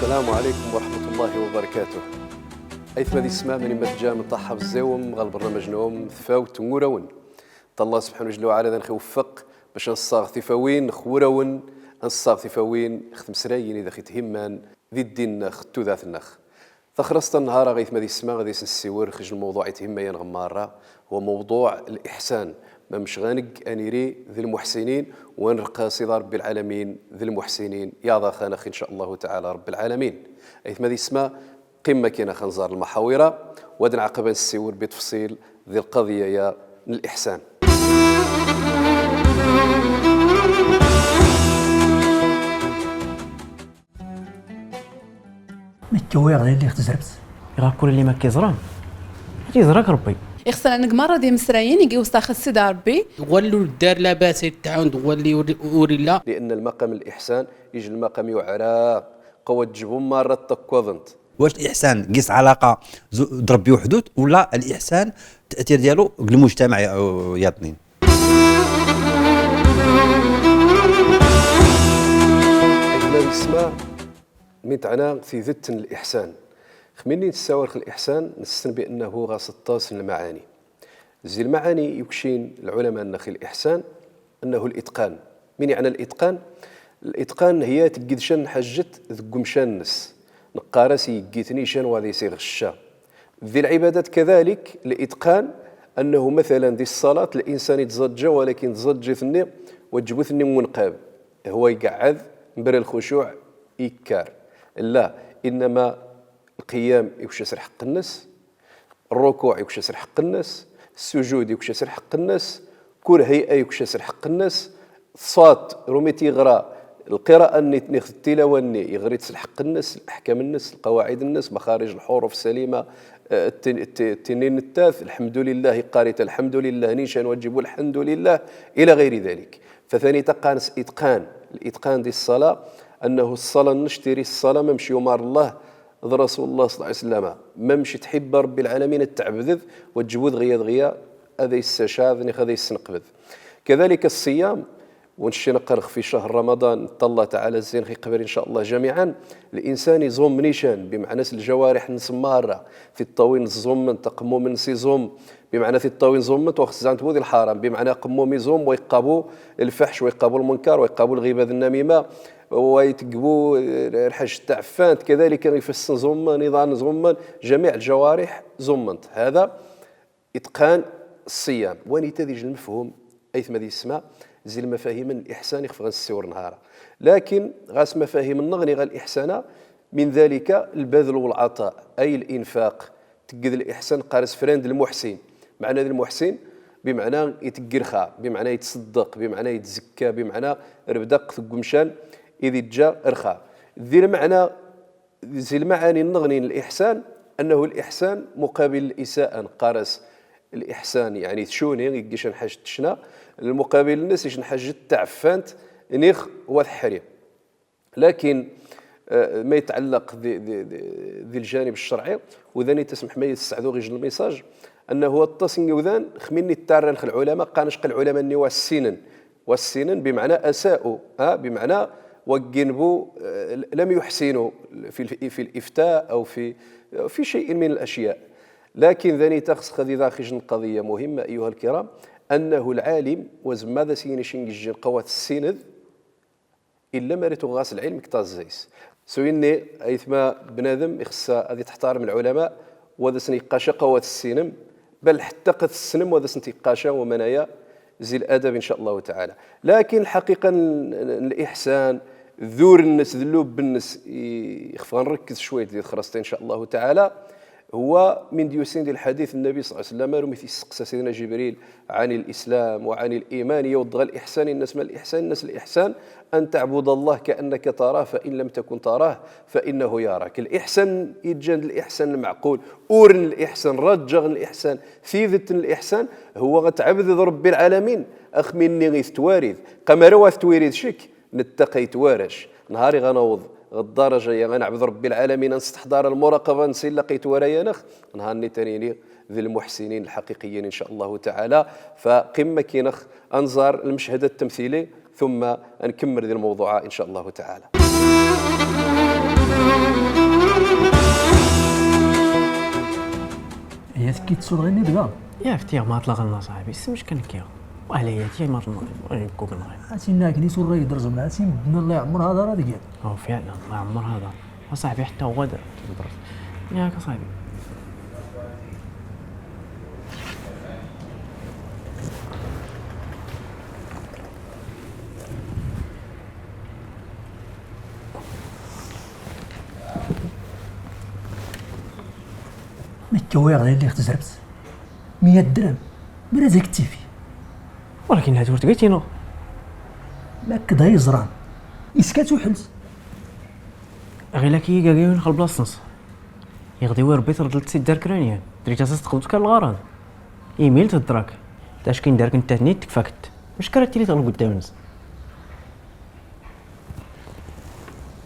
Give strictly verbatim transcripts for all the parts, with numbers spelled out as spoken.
السلام عليكم ورحمة الله وبركاته. Aytma di ssma, mani ma tejjam, nṭaḥab ẓẓiwem ɣer lbernamej-nwem Tafawt n Wurawen. Ṭṭallah subḥanahu jalla wa ɛala ad ɣ-iweffeq bac ad nṣṣaɣ tifawin x wurawen, ad nṣṣaɣ tifawin x tmesrayin i dax-ithimman di ddin-nnex, d tudert-nnex. Taxraṣt n nnhar-a, aytma di ssma, ad as-nessiwel ɣer lmewḍuɛ itthimmayen ɣer merra, هو موضوع الإحسان. Mamec ɣaneg ad niri d lmuḥsinin, wa nreqqas i Ṛebbi lɛalamin d lmuḥsinin, yaɛḍa-aɣ-t in ca Allahu taɛala Ṛebbi lɛalamin. Aytma di ssma, qim makkin ad nẓer lmaḥawira, wa ad nɛaqeb ad nessiwel bitefṣil di lqaḍiya-ya n liḥsan. Ma k-iwwiɣ d alli ɣ tezrebt. Iɣ kul alli ma k-iẓra, ad iẓra-k Ṛebbi. Ixṣṣan-nneɣ merra d imesrayen i iwṣa-aɣ Sidi Ṛebbi. Ɣur-i ur d-dar labas i tɛawnd, ɣur-i ur, ur illa. لأن المقام الإحسان يجي المقام يعرى، قوة جبون مرة تكوضنت. واش الإحسان قيس علاقة ز-، د ربي وحدو، ولا الإحسان التأثير ديالو للمجتمع، آه، يا طنين؟ Aytma di ssma, mi ttɛanna tidet n liḥsan. Xminni nessawel x liḥsan, nessen bi annahu ɣas aṭas n lmaɛani. Zi lmaɛani yukcin lɛulama-nneɣ i liḥsan, annahu litqan. Min iɛna litqan? Litqan hiya tegged can n lḥajet deg umcan-nnes. Neqqar-as yeggit nican wa ad as-iɣecca. Di lɛibadat kadalik, litqan, annahu, mathalan, di ṣṣalat, linsan ittẓaǧǧa, walakin tẓaǧǧit-nni wa tǧebbu-t-nni n unqab. Huwa iqeɛɛed, mebra lxucuɛ, ikkar. La, innama lqiyam ikcas lḥeqq-nnes, lrukuɛ ikcas lḥeqq-nnes, ssujud ikcas lḥeqq-nnes, kul hay'a ikcas lḥeqq-nnes, ṣṣat, rumi t-iɣra, lqira'a-nni, tniɣ tilawa-nni, iɣri-tt s lḥeqq-nnes, laḥkam-nnes, lqawaɛid-nnes, maxariǧ lḥuruf salima, eh, tin-, ti-, tinni nettat, lḥemdulillah, iqqar-it lḥemdulillah, nican wa tǧebbu lḥemdulillah, ila ɣayri dalik. Fa tanit qqaren-as itqan, litqan di ṣṣala, annahu ṣṣala-nnek tiri ṣṣala mamec yumar Llah, d Rasulullah ṣalla Llahu ɛalayhi wa sallam. Mamec tḥibb Ṛebbi lɛalamin ad t-tɛebded, wa tǧebbu-d ɣiya d ɣiya, ad as-tessacɛed, niɣ ad as-tesneqbed. Kadalik ṣṣiyam, wa nec-i neqqar-t fi cahr Ṛamaḍan, neṭṭalab Llah taɛala ad ɣ-iqbel in ca Llah jamiɛan, linsan iẓumm nican, bimeɛna s lǧawariḥ-nnes merra, tiṭṭawin ẓumment, aqemmum-nnes iẓumm, bimeɛna tiṭṭawin ẓumment, wa xezzɛent wad lḥaram, bimeɛna aqemmum iẓumm, wa iqqabu lfaḥc, wa iqqabu lmunkar, wa iqqabu lɣiba d nnamima, wa itegbu, eh, lḥaǧ taɛfant, kadalik ifassen ẓummen, iḍarren ẓummen, jamiɛ lǧawariḥ ẓumment. Hada itqan ṣṣiyam. Wa nit ad ij lmefhum, aytma di ssma, zi lmafahim n liḥsan i xef ɣa nessiwel nnhar-a. Lakin ɣas mafahim-nneɣ niɣ liḥsan-a, min dalika lbadl walɛaṭa, ay linfaq. Tegged liḥsan, qqar-as fran d lmuḥsin. Meɛna d lmuḥsin, bimeɛna iteggi rxa, bimeɛna ittṣeddeq, bimeɛna ittzekka, bimeɛna irbed aqq deg umcan id iǧǧa rxa. Di lmeɛna, zi lmaɛani-nneɣni n liḥsan, annahu liḥsan muqabil lisa'a, neqqar-as liḥsan, yaɛni tcuni, iggi can ḥaǧ tecna, lmuqabil-nnes ic n ḥaǧ taɛfant, niɣ wa teḥri. Lakin, eh, ma itɛellaq di, di, di, di ljanib ccerɛi, udan i tasmeḥ ma yessɛdu ɣij lmisaǧ, annahu aṭas n iwdan, xminni ttarran x lɛulama, qqaren-ac qa lɛulama-nni wa ssinen, wa ssinen, bimeɛna asa'u, ha, bimeɛna wa gginbu, eh, lam yuḥsinu fi l-, fi lifta aw fi, fi cay'in min lacya. Lakin danit-aɣ s xad idax ij n qadiya muhimma, ayyuha lkiram, annahu lɛalim, wa zemmad as-yini cin gijjin qa wa tessined, illa mara tuɣ ɣas lɛilm ktaẓẓis. S winni, aytma, bnadem ixeṣṣa ad itḥtarem lɛulama, wa ad asen-iqqaca qa wa tessinem, bal ḥetta qa tessnem wa ad asen-tiqqaca, wa manaya zi ladab, in ca Llahu taɛala. Lakin lḥaqiqa n, n liḥsan, d ur-nnes, d llubb-nnes, i, ixef ɣa nrekkez cwayt di texraṣt, in ca Llahu taɛala, Huwa min d-yusin di lḥadit n Nnabi ṣalla Llahu ɛalayhi wa sallam, armi t-isteqsa Sidna Jibril ɛan lislam wa ɛan liman, iwweḍ ɣer liḥsan, inna-s ma liḥsan, inna-s liḥsan an taɛbuda Llaha kaannaka tarahu, fa in lam takun tarahu, fa innahu yarak. Liḥsan iǧǧan d liḥsan lmeɛqul, ur n liḥsan, rajjaɣ n liḥsan, tidet n liḥsan, huwa ɣa tɛebded Ṛebbi lɛalamin, axmi-nni i tettwarid, qa mara wa tettwirid cek, Nettaqi-t warac. Nhar i ɣa nawweḍ ɣer ddaraja-ya, ɣa neɛbed Ṛebbi lɛalamin, ad nesteḥḍar lmuraqaba-nnes illa qa itwara-yaneɣ, nhar-nni tanini d lmuḥsinin lḥaqiqiyin, in ca Llahu taɛala. Fa qim makkin-aɣ ad nẓar lmeched ttemtili, tumma ad nkemmel di lmewḍuɛ, in ca Llahu taɛala. هي تكي تسوق غير ندغا. يا فتي، ما طلع لنا صاحبي، اسمش كان كيا. وعلى يا تي ما طلع، وين كوك نغير. هاتي ناك ني سور راي درزم، هاتي بدنا الله يعمرها دار هذيك. هو فعلًا، الله يعمرها دار. وصاحبي حتى هو دار. ياك صاحبي. مكوير اللي اختزربت. مية درهم. مرا زيك التيفي. ولكن هاد ورد قيتينو. ما كدا يزران. إسكات وحلت. غير لك يجا جايون خل بلاصنص. يغدي وير بيت ردلت سيد دار كرانيان. دريت أساس تقدمت كان الغرض. إيميل تدرك. تاش كين دارك انت تنيت تكفاكت. مش كرهت لي تغلب قدام الناس.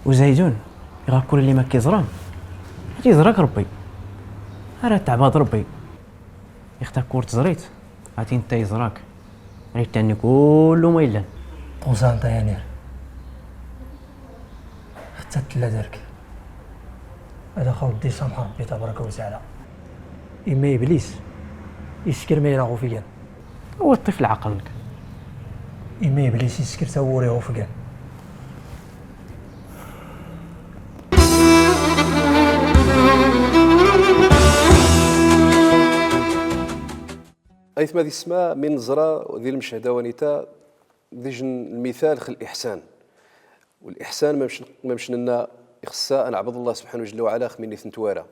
وزيدون، يغا كل اللي ما كيزرا، غادي يزراك ربي. راه تعباد ربي. يختار كور تزريت، غادي انت يزراك. غير تاني كل ما يلان. قوزان طيانير. حتى تلا دارك. هذا خاو دي سامح ربي تبارك وتعالى. إما إبليس يسكر ما يراغو فيا. هو الطفل عقلك. إما إبليس يسكر تاوري هو فقان. أيثما ذي السماء من نزرة ذي المشهد ونتا ذي جن المثال خ الإحسان. والإحسان ما مش، ما مش ننا يخصا أن عبد الله سبحانه جل وعلا خ من يثنتوارا.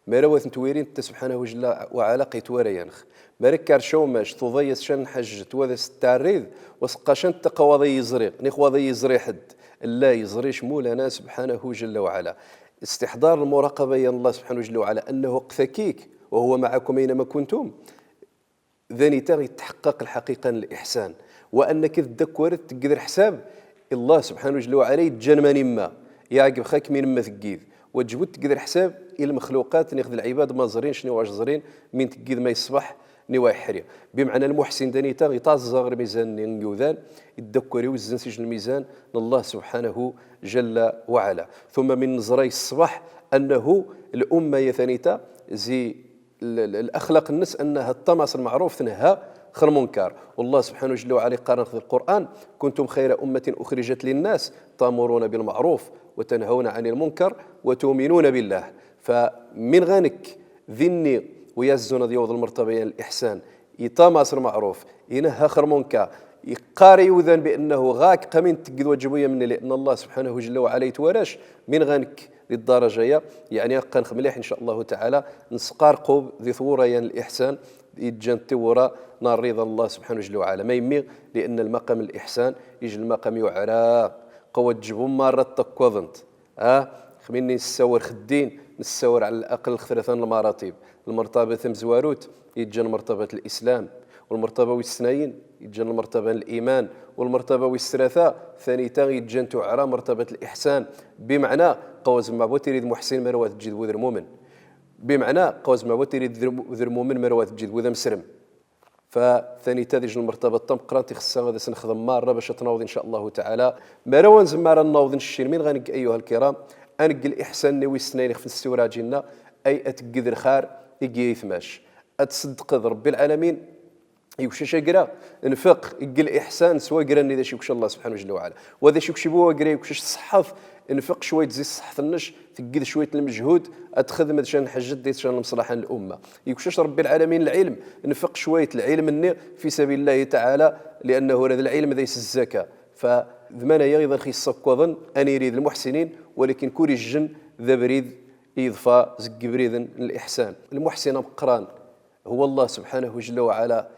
ما روى ثنتويرين تا سبحانه جل وعلا قيتوارا ينخ. ما ركار شوماش توضيس شن حج توذس التعريض وسقاشن تقوى ذي يزري. نخوى ذي يزري حد. لا يزريش مولانا سبحانه جل وعلا. استحضار المراقبة يا الله سبحانه جل وعلا أنه قثكيك وهو معكم أينما كنتم. ذاني تا يتحقق الحقيقة الإحسان، وأنك تذكر تقدر حساب الله سبحانه جل وعلا يتجنمن إما يعقب خاك من ما تقيد، وتجبد تقدر حساب المخلوقات ناخذ العباد ما زرين شنو واش زرين من تقيد ما يصبح نوا يحري. بمعنى المحسن ذاني تا يتعزى غير ميزان يوذان يتذكر يوزن سجن الميزان لله سبحانه جل وعلا. ثم من نزري الصبح أنه الأمة يا ثانيتا زي ال-، ال-، الأخلاق النس أنها الطمس المعروف تنهى خ المنكر. والله سبحانه جل وعلا قال في القرآن: "كنتم خير أمة أخرجت للناس تأمرون بالمعروف وتنهون عن المنكر وتؤمنون بالله". فمن غانك ذني ويزون ذي يوض المرتبة يعني الإحسان، يطمس المعروف، ينهى خ المنكر، يقاري يوذن بأنه غاك قمين تقد وجبو يمني، لأن الله سبحانه جل وعلا يتوارش من غانك للدرجة يا، يعني، قنخ مليح إن شاء الله تعالى، نسقار قوب ذي ثورة ين الإحسان، يجان تورا نار رضا الله سبحانه جل وعلا. ما يمي؟ لأن المقام الإحسان يجي المقام يعرى. قوة جبو مرة تقوضنت. ها؟ خميني نساور خدين، نساور على الأقل ثلاثة المراتب. المرتبة ثم زواروت، يجان مرتبة الإسلام. والمرتبة ويسناين، يجان المرتبة الإيمان. والمرتبة ويسراثا، ثاني تا يجان تعرى مرتبة الإحسان. بمعنى، قوز ما بوتيري محسن مروات تجد وذر مؤمن. بمعنى، قوز ما بوتيري ذر مؤمن مروات تجد وذر مسرم. فثاني تا ديج المرتبة الطم قرانتي خصها غادي سنخدم مرة باش تنوض إن شاء الله تعالى. مروان زمارة نوض نشين من غنق أيها الكرام. أنق الإحسان نوي السنين خف نستوراجينا، أي أتقذ الخار، إيقي يثماش. أتصدق ربي العالمين، يوشش أقرا، انفق، إيقي الإحسان، سوا قرا ني ذا شي يوكش الله سبحانه جل وعلا. وذا شي يوكش بو قرا يوكش الصحف، انفق شوية زي الصحف النش، تقذ شوية المجهود، أتخدم ذا شان حجة ديت شان المصلحة للأمة. يوكشش ربي العالمين العلم، انفق شوية العلم الني في سبيل الله تعالى، لأنه هذا العلم ذا يس الزكاة. فذمانا يا أيضا خي الصكوضن، أن يريد المحسنين، ولكن كل الجن ذا بريد يضفى زق بريد الإحسان. المحسن مقران هو الله سبحانه جل وعلا،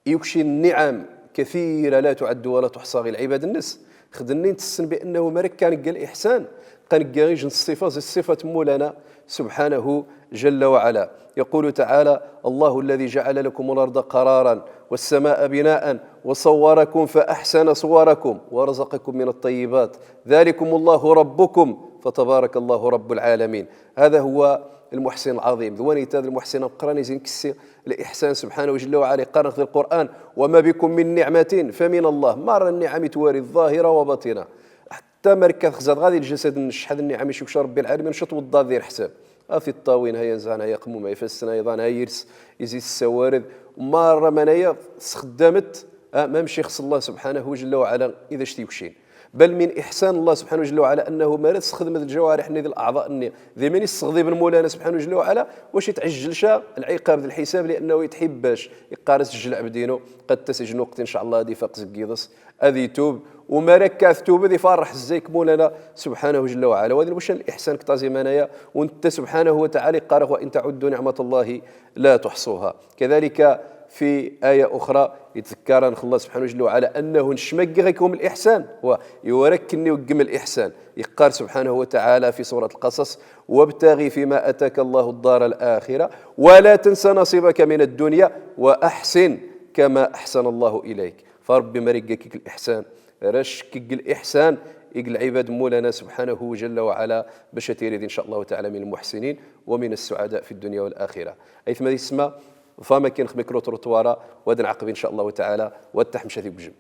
يكشي النعم كثيرة لا تعد ولا تحصى غير العباد النس. خدني نتسن بأنه مركان قال الإحسان، قال قال يجن الصفة، زي الصفة مولانا سبحانه جل وعلا. يقول تعالى: "الله الذي جعل لكم الأرض قرارا والسماء بناء وصوركم فأحسن صوركم ورزقكم من الطيبات، ذلكم الله ربكم فتبارك الله رب العالمين". هذا هو المحسن العظيم. ذواني تاذ المحسن القرآن يزين كسي الإحسان سبحانه جل وعلا يقارن في القرآن: "وما بكم من نعمة فمن الله". مار النعم تواري الظاهرة وباطنة. حتى مركز خزات غادي الجسد نشحذ النعم يشوف ربي العالمين شط والضاد دير حساب. A tiṭṭawin, ha inzan, ha iqmuma, ifassen, ha iḍan, ha irs, izi tessawarad, marra manaya tesxeddamt, a, ma mec ixṣṣ Allah subḥanahu jalla wa ɛala i d act yukcin. Bal min iḥsan Allah subḥanahu jalla wa ɛala annahu mara tesxedmeḍ lǧawariḥ-nni d laɛḍa-nni, d iman-is tesɣeḍiben Mawlana subḥanahu jalla wa ɛala, wac itɛejjel ca lɛiqab d lḥisab, li'annahu itḥibb-ac, iqqar-as ejj lɛebd-inu, qad tas ijj n lweqt, in ca Allah, ad ifaq zeg yiḍes, ad itub, u mara akka tettubeḍ ifarreḥ zday-k Mawlana subḥanahu jalla wa ɛala. Wa din wac n liḥsan ktaẓi manaya, u netta subḥanahu wa taɛala iqqar-ax: وإن تعدوا نعمة الله لا تحصوها. كذلك في آية أخرى يتذكر الله سبحانه جل وعلا أنه نشمقغكم الإحسان، ويوركني وقم الإحسان. يقال سبحانه وتعالى في سورة القصص: وابتغ فيما آتاك الله الدار الآخرة ولا تنس نصيبك من الدنيا وأحسن كما أحسن الله إليك. فربي مريقك الإحسان، رشكك الإحسان، يقل عباد مولانا سبحانه جل وعلا باش تيريد إن شاء الله تعالى من المحسنين ومن السعداء في الدنيا والآخرة. أيثما ذي السماء، فما كاين خ ميكرو تروطوارا، واد نعقب إن شاء الله تعالى، واد تحمشة ذي بجم.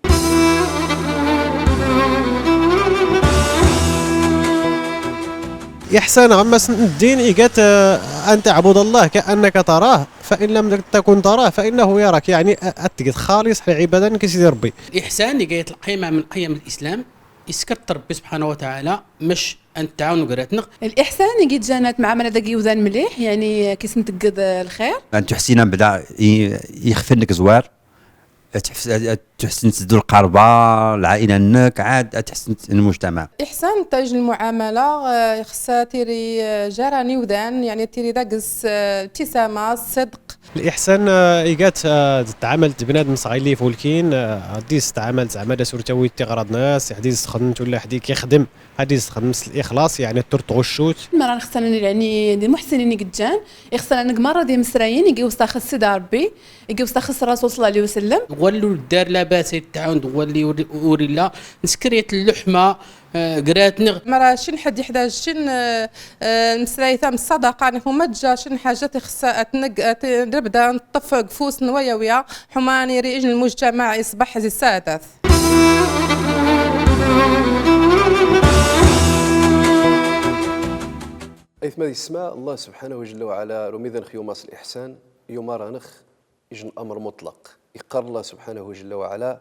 Iḥsan ɣer Mass Nurdin iga-t, eh, أن تعبد الله كأنك تراه، فإن لم تكن تراه فإنه يراك. يعني, eh, ad tgid xalis lɛibada-nnek i Sidi Ṛebbi. Liḥsan iga-t lqima min qiyam lislam, iskert Ṛebbi subḥanahu wa taɛala, mec ad ntaɛawn grat-nneɣ. Liḥsan iga-t ǧǧan tmɛamala dagi iwdan mliḥ, يعني, kis n tgid, eh, lxir. Ad tuḥsin mebla i-, ixef-nnek zwar, ad tuḥs-, ad tuḥsin s du lqerba, lɛaila-nnek, ɛad ad tuḥsin s lmujtamaɛ. Liḥsan n tayj lmuɛamala, eh, ixṣṣa tiri, eh, jaran iwdan, يعني, tiri dagi s, eh, libtisama, ṣṣidq. Liḥsan, eh, iga-t, eh, d tɛamalt bnadem s ɣilli ifulkin, eh, ad is tɛamalt zeɛma da as ur tawit tiɣraḍ-nnes, ad is txedmemt wala ḥed i k-ixdem, ad is txedmemt s lixlaṣ, يعني, ur tɣuccut. Mara nxṣṣa nani, يعني, d lmuḥsinin i iga-t ǧǧan, ixṣṣa nani marra d imesrayen, iga iwṣax-as Sidi Ṛebbi, iga iwṣax-as Ṛṛasul صلى الله عليه وسلم. Ɣwalli ur dar labas i tɛawn, ɣwalli ur, ur illa, nskrit lluḥma, eh, grat-nneɣ. Mara cin ḥedd iḥdaǧ cin, eh, eh, lmesrayt am ṣṣadaqa, nix umaǧǧa cin ḥaǧat ixṣṣa ad tneg-, ad t-, nrebda nṭṭef g ufus n waya waya, ḥuma niri ijj n lmujtamaɛ iṣbeḥ zi ssaɛdat. Aytma di ssma, Allah subḥanahu jalla wa ɛala, ur umiḍen x yumaṣ liḥsan, yumaṛ-anx ijj n amr muṭlaq. Iqqar Allah subḥanahu jalla wa ɛala: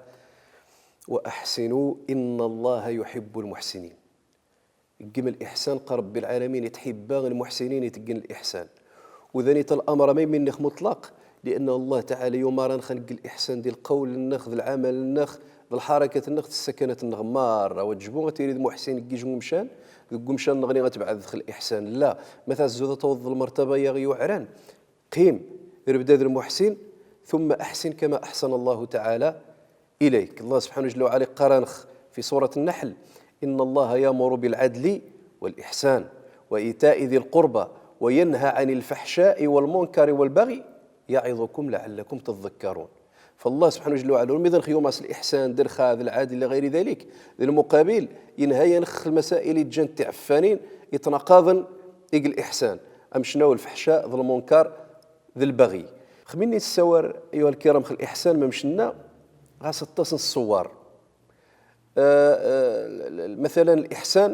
وأحسنوا إن الله يحب المحسنين. Ggem liḥsan, qa Ṛebbi lɛalamin itḥibba lmuḥsinin, itggen liḥsan. U danita lamr ma immi-nnex muṭlaq, li'anna Allah taɛala yumaṛ-anx ad negg liḥsan di lqawl-nnex, d lɛamal-nnex, d lḥarakat-nnex, d ssakanat-nnex maṛṛa. Wa tejbu ad tirid muḥsin deg ijj n umcan, deg umcan-nneɣni ad tebɛed dexl liḥsan. La, ma tɛezzuḍ ad tawḍeḍ lmertaba-ya yuɛran, qim, rebda d lmuḥsin, ثم أحسن كما أحسن الله تعالى إليك. Allah subḥanahu jalla wa ɛala iqqar-anx fi surat Nnaḥl: إن الله يأمر بالعدل والإحسان وإيتاء ذي القربى وينهى عن الفحشاء والمنكر والبغي يعظكم لعلكم تذكرون. Fa Allah subḥanahu jalla wa ɛala ur umiḍen x yumaṣ liḥsan, d lxir, d lɛadl, ila ɣayri dalik. D lmuqabil, inha-yan x lmasail iǧǧan tiɛeffanin, itnaqaḍen g liḥsan. Amecna u lfeḥca, d lmunkar, d lbagi. Xminni nessawar, ayuha lkiram, x liḥsan, ma mec nna, ɣas aṭas n ṣṣwar. Eh, eh, l-, l-, mathalan, liḥsan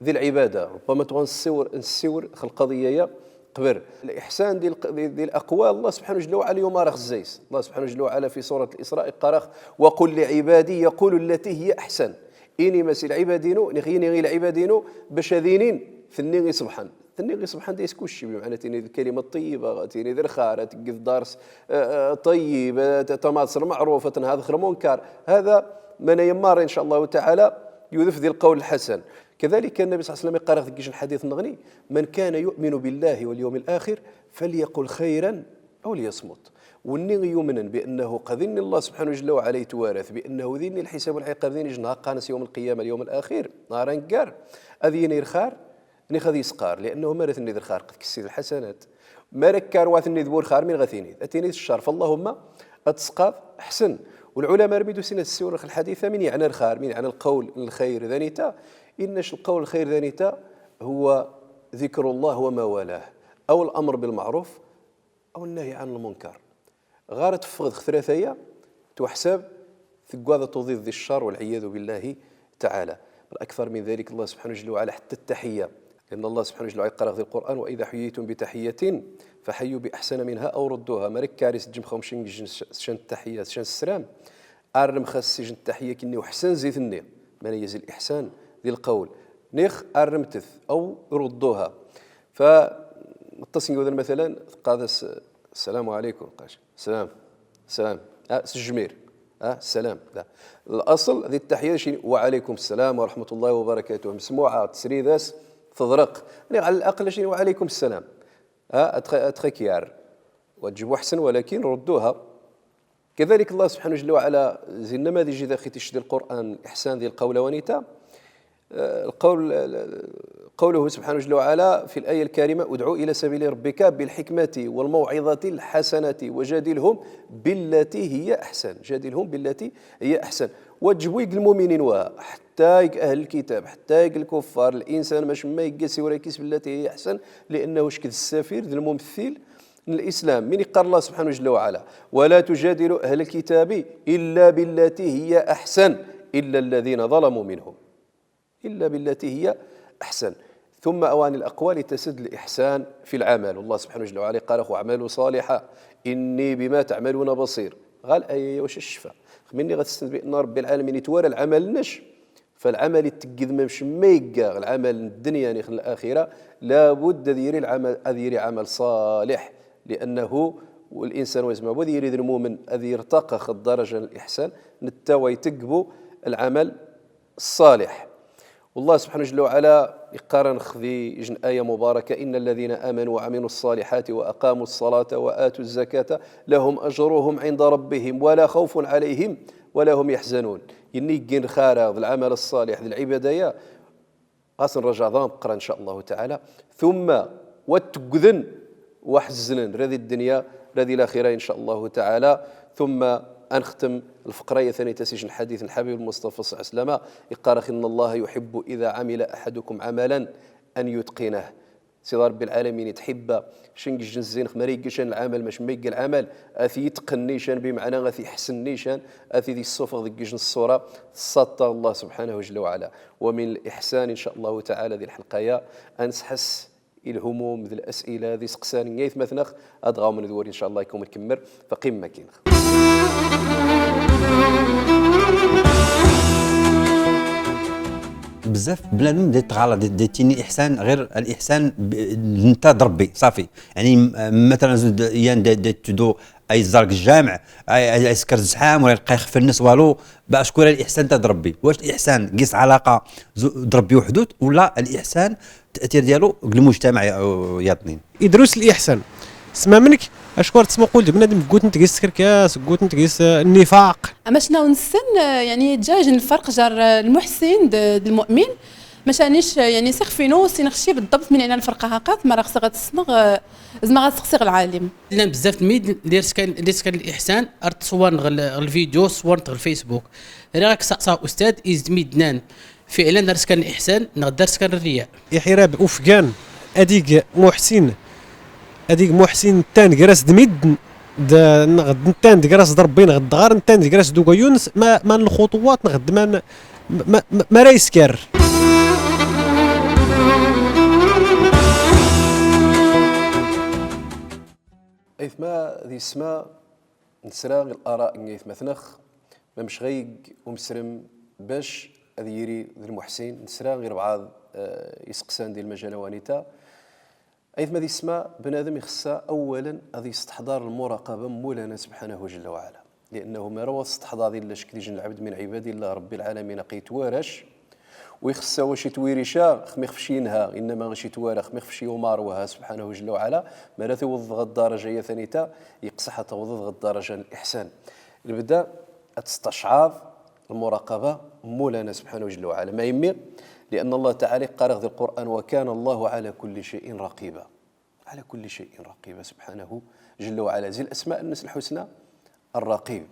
di lɛibada, rubbama tebɣa nessiwr, nessiwr x lqaḍiya-ya qbel. Liḥsan di l-, di, di laqwal, Allah subḥanahu jalla wa ɛala yumaṛ-aɣ zday-s. Allah subḥanahu jalla wa ɛala fi surat Lisra iqqar-aɣ: وقل لعبادي يقولوا التي هي أحسن. Ini-mas i lɛibad-inu, nix ini i lɛibad-inu, bac ad inin tenni iṣebḥen. Tenni iṣebḥen dayes kucci, bimɛana ad tinid lkalima ṭṭiyiba, ad tinid lxir, ad tegged dars, eh, eh, ṭṭiyib, eh, t-, tamaḍ s lmeɛruf, ad tenhaḍ x lmunkar. Hada ma nna yemmar, in ca Allahu taɛala, yudef di lqawl lḥasan. Kadalika, Nnabi ṣalla Llahu ɛalayhi wa sallam iqqar-aɣ deg ijj n lḥadit-nneɣni: من كان يؤمن بالله واليوم الآخر فليقل خيرا أو ليصمت. Wenni i yumnen bi annahu qa dinni Allah subḥanahu jalla wa ɛala itwarat, bi annahu dinni lḥisab u lɛiqab, dinni ijj n haqqan s yawm lqiyama, lyawm laxir, nahar aneggar, ad yini lxir, nix ad yesqar, li'annahu mara tennid lxir, qed kessir lḥasanat. Mara kkar wa tennid bu lxir, min ɣa tinid? Ad tinid ccer. Fallahumma ad tesqaḍ, ḥsen. U lɛulama armi d-usin ad ssiwren x lḥadit-a, min yeɛna lxir, min yeɛna lqawl n lxir d anita, inna c lqawl n lxir d anita, huwa ذكر الله وما والاه، أو الأمر بالمعروف، أو النهي عن المنكر. Ɣer ad teffɣeḍ x tlata-ya, tweḥsab teggaḍ ad tuḍiḍ di ccer, والعياذ بالله تعالى. بل أكثر من ذلك، Allah subḥanahu jalla wa ɛala, ḥetta ttaḥiyya, لأن الله سبحانه جل وعلا قال في القرآن: "وإذا حييتم بتحية فحيوا بأحسن منها أو ردوها". Mara kari s-jjemxawm s-jjn-, s-jjn taḥiyya, s-jjn sslam, arrem ɣas s-jjn taḥiyya kinni uḥsen zi-tnni. Mani zi l-iḥsan, zi lqawl. Nix arremt-t, أو ردوها. Fa, ṭṭas n iwdan, mathalan, tqqaḍ-as: "Ssalamu ɛalaykum", qas. Ssalam. Ssalam. Ah, s-jjmir. Ah, ssalam. Da. Laṣel, di ttaḥiyya, cini: "Wa ɛalaykum ssalam wa raḥmatu Llah wa barakatuh." Msmuɛa, tesrid-as, teḍreq. Nix ɛla laqal cini: "Wa ɛalaykum ssalam." Ah, ad tx-, ad txakyar. Wa tjib uḥsen, walakin rudduha. Kadalik, Allah subḥanahu jalla wa ɛala, zi nnamadij i daxi ticc di Lqur'an, liḥsan di lqawla wanita. Eh, lqawl, eh, qawluhu subḥanahu jalla wa ɛala fi l-aya l-karima: "Udɛu ila sabili rabbika bil-ḥikmati wal-mawɛiḍati l-ḥasanati wa jadilhum billati hiya aḥsan." Jadilhum billati hiya aḥsan. Wa tjib ig lmuminin wa, ḥatta ig ahl lkitab, ḥatta ig lkuffar, linsan mac ma igga siwra kis billati hiya aḥsan, li'annahu cked ssafir d lmumthil n lislam. Min iqqar Allah subḥanahu jalla wa ɛala: "Wa la tujadilu ahla lkitabi illa billati hiya aḥsan, illa alladhina zalamu minhum." Illa billati hiya aḥsan. Thumma awani l-aqwal tasad l-iḥsan fi l-amal. Wallah subḥanahu jalla wa ɛala iqqar-ax: "Wa'malu ṣaliḥan inni bima taɛmaluna baṣir." Ɣa l-aya-ya wac a-ccfa? Xminni ɣa testend bi anna Ṛebbi lɛalamin itwara lɛamal-nnac. Fa lɛamal i tgdem mac ma igga, lɛamal n ddnya nix n laxira, labudd ad yiri lɛamal, ad yiri ɛamal ṣaliḥ. Li'annahu linsan wa izmer ad yiri d lmumin, ad irtaqa ɣ ddaraja n liḥsan, netta wa itegbu lɛamal ṣaliḥ. Wallah subḥanahu jalla wa ɛala iqqar-anex di ijj n aya mubaraka: "Inna alladhina amanu wa ɛamilu ṣṣaliḥati wa aqamu ṣṣalata wa atu zzakata lahum ajruhum ɛinda rabbihim wa la xawfun ɛalayhim wa la hum yaḥzanun." Inna iggan lxara, d lɛamal ṣṣaliḥ, d lɛibada-ya, ɣas nrajaɛ daɣ meqqran, in ca Allahu taɛala. Thumma, wa tteggden, wa ḥezznen, ra di ddnya, ra di laxira, in ca Allahu taɛala. Thumma, a nextem lfeqra-ya tanita s ijj n lḥadit n lḥabib lmuṣṭafa ṣalla Llahu ɛalayhi wa sallam, iqqar-ax: "Inna Llaha yuḥibbu idha ɛamila aḥadukum ɛamalan an yutqinahu." Sidi Ṛebbi lɛalamin itḥibba, cen g ijj n zzin-nnex, mara igga cen lɛamal, mac ma igga lɛamal, a t-itqenni cen, bimeɛna a t-iḥsenni cen, a t-id-issufeɣ deg ijj n ṣṣura tṣaṭṭa n Allah subḥanahu jalla wa ɛala. Wa min liḥsan, in ca Allahu taɛala, di lḥelqa-ya, a nsḥess i lhumum d las'ila d iseqsan n aytmatnex, ad ɣawmen d wuri, in ca Allah, ikum nkemmel, fa qim makinnex. Bzaf bnadem da itɣalṭ, da, da ittini liḥsan ɣir liḥsan b-, nta d Ṛebbi, ṣafi. Yaɛni, m-, matalan, zud, yan da, da iteddu a iẓẓar g lǧameɛ, a, a, a isker zḥam, wala ilqa ixef-nnes walu, ba acku liḥsan nta d Ṛebbi. Wac liḥsan gis ɛalaqa zu-, d Ṛebbi weḥdu-t, wala liḥsan ttatir diyalnu g lmujtamaɛ, eh, yaḍnin. Idrus liḥsan. Sma mnk, acku tesmuqul-d bnadem, ggutnt gis tkerkas, ggutnt gis, eh, nnifaq. Amac naw nessen, eh, yaɛni, ǧaǧ lferq jar, eh, lmuḥsin d, d lmu'min. Mac anic, eh, yaɛni, s ixef-inu, ur ssineɣ cci bḍḍabt min ɛla lferq haqqat, mara xseɣ ad t-ssneɣ, eh, zmeɣ ad sseqsiɣ lɛalim. Llan bzaf d midn, d arskan, d arskan liḥsan, ar t-ṣwaren ɣer l-, ɣer lvidyu, ṣwaren-t ɣer lfaysbuk. Riɣ ad k-sseqsiɣ, ustad, is d midn-an fiɛlan d arskan liḥsan, neɣ d arskan rriya? Iḥirab ufgan, ad ig muḥsin, ad ig muḥsin ntan gar-as d midn, d, neɣ d ntan d gar-as d Ṛebbi, neɣ d ɣar ntan d gar-as d ugayyu-ns, ma, ma n lxuṭuwat, neɣ d ma n, ma, ma, ma ra isker. Aytma d yessma, nesra ɣer l'ara n aytmatnex, mamec ɣa yeg umesrem bac ad yiri d lmuḥsin, nesra ɣer bɛaḍ, eh, iseqsan di lmajal-a wanita. Aytma d yessma, bnadem ixeṣṣa awwalan ad yesteḥḍar lmuraqaba n Mulana subḥanahu jalla wa ɛala. Li'annahu mara wa testeḥḍaḍ illa cekk d ijj n lɛebd min ɛibadillah Ṛebbi lɛalamin, aqi itwara-c. Wa ixeṣṣa wac itwiri ca, xmi xef-c inha, innama wac itwara, xmi xef-c iwmar waha subḥanahu jalla wa ɛala. Mara tiwḍeḍ ɣer ddaraja-ya tanita, iqseḥ ad tawḍeḍ ɣer ddaraja n liḥsan. Lbda ad testecɛaḍ lmuraqaba n Mulana subḥanahu jalla wa ɛala. Ma yemmi? Li'anna Allah taɛala iqqar-aɣ di lqur'an: "Wa kana Allahu ɛala kulli cay'in raqiba." Ɛala kulli cay'in raqiba subḥanahu jalla wa ɛala. Zi l'asma'-nnes lḥusna, Ar-Raqib.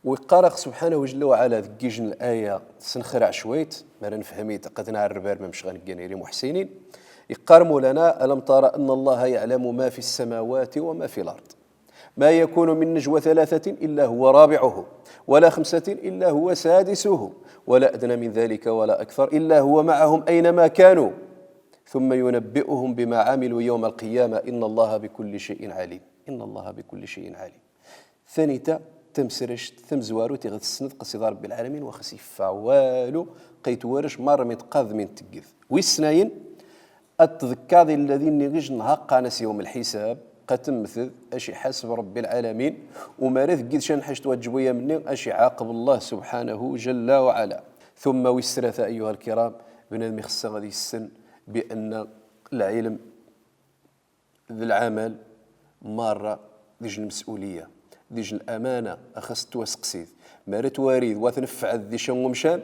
Wa iqqar-aɣ subḥanahu jalla wa ɛala deg ijj n l'aya, tesnexraɛ cwayt, mara nefhem-it, qad nɛerreb ar mamec ɣa neggan ir imuḥsinin. Iqqar Mulana: "Alam tara anna Allaha ya'lamu ma fi s-samawati wa ma fi l-ard. Ma yakunu min najwa thalathatin illa huwa rabi'uhum, wa la khamsatin illa huwa sadisuhum, wa la adna min dhalika wa la akthar illa huwa ma'ahum aynama kanu." ثم ينبئهم بما عملوا يوم القيامة إن الله بكل شيء عليم. إن الله بكل شيء عليم. Tanita, tamesrect, tamezwarut i ɣa tessned ɣef Sidi Ṛebbi lɛalamin, wa ɣas iffeɣ walu, ɣa itwarec marra min tqad min tged. Wis snayen, ad tḍekkaḍ illa dinni ɣijjen ḥaqq anas yawm lḥisab, ɣa temmted, aci iḥaseb Ṛebbi lɛalamin, u mara tgid ca n ḥajet wa tǧeb i yam-nni, aci iɛaqeb Llah subḥanahu jalla wa ɛala. Tumma wis tlata, ayyuha lkiram, bnadem ixeṣṣa ɣad issen bi anna lɛilm d lɛamal marra d ijjen lmes'uliya, d ijjen lamana, a xas tettwaseqsid. Mara twarid wa tneffɛed di ca n umcan,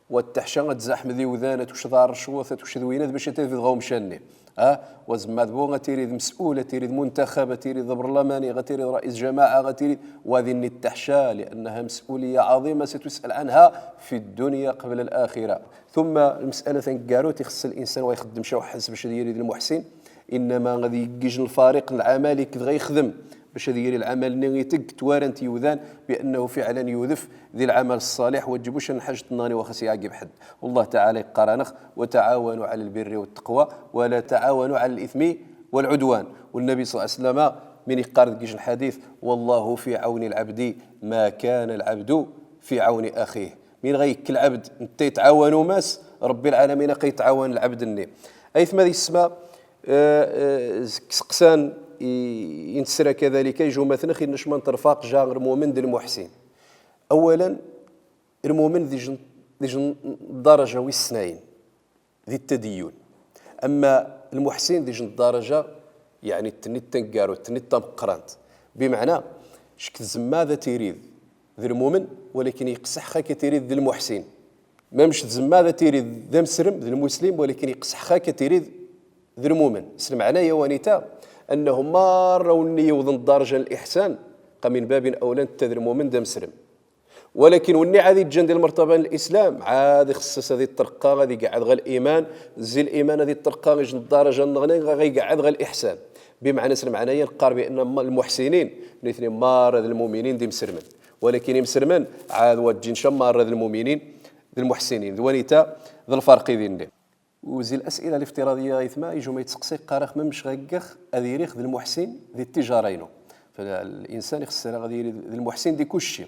wa tteḥca ad tzaḥmed iwdan, ad twecd ɣer rrecwat, ad twecd winad bac ad tafed ɣa umcan-nni. Ah, wa zemmad bu ad tirid mes'ul, ad tirid muntaxab, ad tirid d abrlamani, ad tirid rais jamaɛa, ad tirid, wa dinni tteḥca, li'annaha mes'uliya ɛaḍima satu'al ɛanha fi ddunya qabla laxira. Tumma lmes'ala taneggarut, ixeṣṣ linsan wa ixeddem ca uḥens bac ad yiri d lmuḥsin, innama ɣad yegg ijjen lfariq n lɛamal i ked ɣa ixdem bac ad yiri lɛamal-nni iteg, twaran-t iwdan bi annahu fiɛlan yudef di lɛamal ṣṣaliḥ, wa tǧeb ca n ḥajet nni wa xas iɛaggeb ḥedd. Wallah taɛala iqqar-aneɣ: وتعاونوا على البر والتقوى ولا تعاونوا على الإثم والعدوان. Wa nnabi ṣalla Llahu ɛalayhi wa sallam min iqqar deg ijjen lḥadit: والله في عون العبد ما كان العبد في عون أخيه. Min ɣa yekk lɛebd, netta itɛawan umas, Ṛebbi lɛalamin ɣa itɛawan lɛebd-nni. Aytma d yessma, eh, eh, seg iseqsan i, i ntessra kadalika, ijumma-tneɣ innecma n tirfaq ja ɣer lmumin d lmuḥsin. Awalan, lmumin d ijjen, d ijjen ddaraja wis snayen di ttadiyyun. Amma lmuḥsin d ijjen ddaraja, yaɛni, d tnnit taneggarut, d tnnit tameqqrant. Bimeɛna, ck tzemmad ad tirid d lmumin, walakin iqseḥ-ak ad tirid d lmuḥsin. Mamec tzemmad ad tirid d amesrem, d lmuslim, walakin iqseḥ-ak ad tirid d lmumin. S lmeɛna-ya wanita, annahu marra wenni iwḍen ddaraja n liḥsan, qa min babin awla netta d lmumin d amesrem. Walakin wenni ɛad iǧǧan di lmertaba n lislam, ɛad ixeṣṣ-as ad ittreqqa, ad iqeɛɛed ɣer liman, zi liman ad ittreqqa ijjen ddaraja nneɣni, ɣa iqeɛɛed ɣer liḥsan. Bimeɛna, s lmeɛna-ya neqqar bi anna lmuḥsinin, nitni marra d lmuminin d imesrmen. Walakin imesrmen, ɛad wa ǧǧin ca marra d lmuminin d lmuḥsinin. D wanita, d lferq i dinni. U zi las'ila liftiradiyya aytma, ijumma ittseqsi, iqqar-aɣ: mamec ɣa ggeɣ ad iriɣ d lmuḥsin di ttijara-inu? Fa linsan ixeṣṣ-as ad iri d lmuḥsin di kullec cay.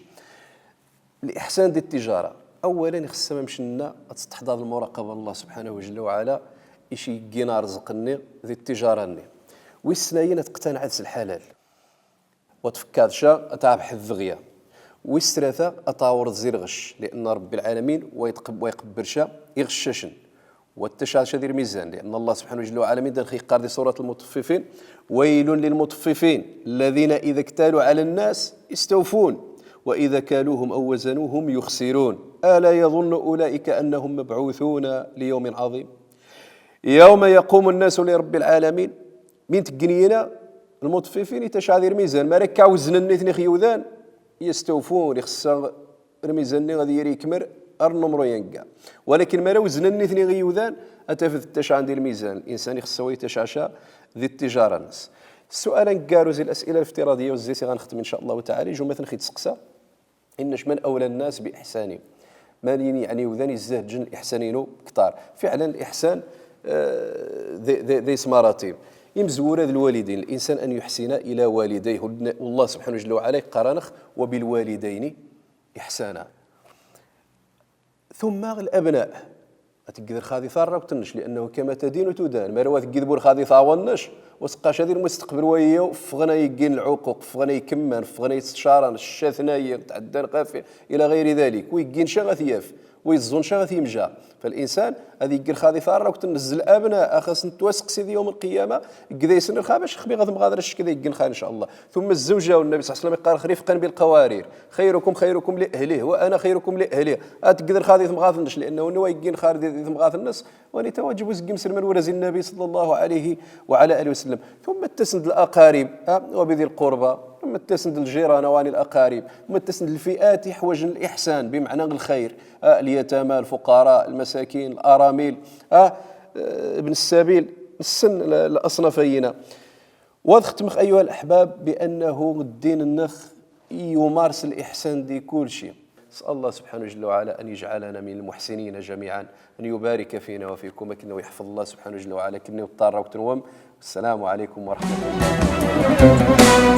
Liḥsan di ttijara. Awalan, ixeṣṣ mamec nenna ad testeḥḍareḍ lmuraqaba n Llah subḥanahu jalla wa ɛala, ici iggin areẓq-nni di ttijara-nni. Wis snayen, ad tqtanɛeḍ s lḥalal. Wa tfekkaḍ ca, ad tɛebḥeḍ dɣiya. Wis tlata, ad tɛawreḍ zi lɣecc, li'anna Ṛebbi lɛalamin wa iqebbel ca iɣeccacen. Wa tecɛaḍ ca di lmizan, li'anna Allah subḥanahu jalla wa ɛala min daxil iqqar di surat lmuṭeffifin: ويل للمطففين الذين إذا اكتالوا على الناس يستوفون وإذا كالوهم أو وزنوهم يخسرون ألا يظن أولئك أنهم مبعوثون ليوم عظيم. يوم يقوم الناس لرب العالمين. Min tginiyin-a, lmuṭeffifin, itecɛa di lmizan. Mara kkaw weznen nitni ɣer yiwdan, yestawfun, ixeṣṣa lmizan-nni ad yiri ikmer ar numru yanga. Walakin mara weznen nitni ɣer yiwdan, ad tafeḍ tecɛan di lmizan. Linsan ixeṣṣa wa itecɛa ca di ttijara-nnes. Ssu'al aneggaru zi las'ila liftiradiyya, u zzit i ɣa nextem, in ca Allahu taɛala, ijumma-tneɣ itseqsa: إن من أولى الناس بإحساني. Mani, yaɛni, iwdan izzehd ijjen liḥsan-inu kter. Fiɛlan, liḥsan, eh, d, d, d-is maratib. Imezwura d lwalidayn, الإنسان أن يحسن إلى والديه. Wallah subḥanahu jalla wa ɛala iqqar-aneɣ: وبالوالدين إحسانا. Tumma labna. Ad tgid lxaḍi tarrawt-nnes, li'annahu kama tadinu tudan. Mara wa tgid bu lxaḍi taɛawan-nnes, wa teqqac ad ilmu isteqbel wa iyaw, ffɣen ay iggin lɛuquq, ffɣen ay ikemman, ffɣen ay istecaren, cca-tnayi, tɛeddan ɣef-i, ila ɣayri dalik. Wa iggin ca ad t-yaf, wa iẓẓun ca ad t-yemja. Fa linsan ad igg lxaḍi tarrawt-nnes zi labna, a xas nettwaseqsi di yawm lqiyama, gd ay-sen lxaḍi, bac xmi ɣa temɣaḍ, ack d ay igg lxaḍi, in ca Allah. Tumma zzewja, wa nnabi ṣalla Llahu ɛalayhi wa sallam iqqar: رفقا بالقوارير. خيركم خيركم لأهله وأنا خيركم لأهلي. Ad tgid lxaḍi temɣaḍ-nnes, li'annahu wa iggin lxaḍi di temɣaḍ-nnes, wa nita wa ǧǧeb uzeggi imselmen, wa ira zi nnabi ṣalla Llahu ɛalayhi wa ɛala alihi wa sallam. Tumma ttasend laqarib, ha, وبذي القربى. Tumma ttasend ljiran, wa ɛni laqarib. Tumma ttasend lfi'at iḥwajen liḥsan, bimeɛna lxayr. Ha, lyatama, lfuqara, lmasakin, laramil, ha, eh, ibn ssabil, nessen l-, laṣnaf-ayina. Wa ad xetmeɣ, ayyuha laḥbab, bi annahu ddin-nneɣ yumar s liḥsan di kulci. نسأل الله سبحانه جل وعلا أن يجعلنا من المحسنين جميعا، أن يبارك فينا وفيكم، أكنو يحفظ الله سبحانه جل وعلا، كنو طارة وتنوم. السلام عليكم ورحمة الله.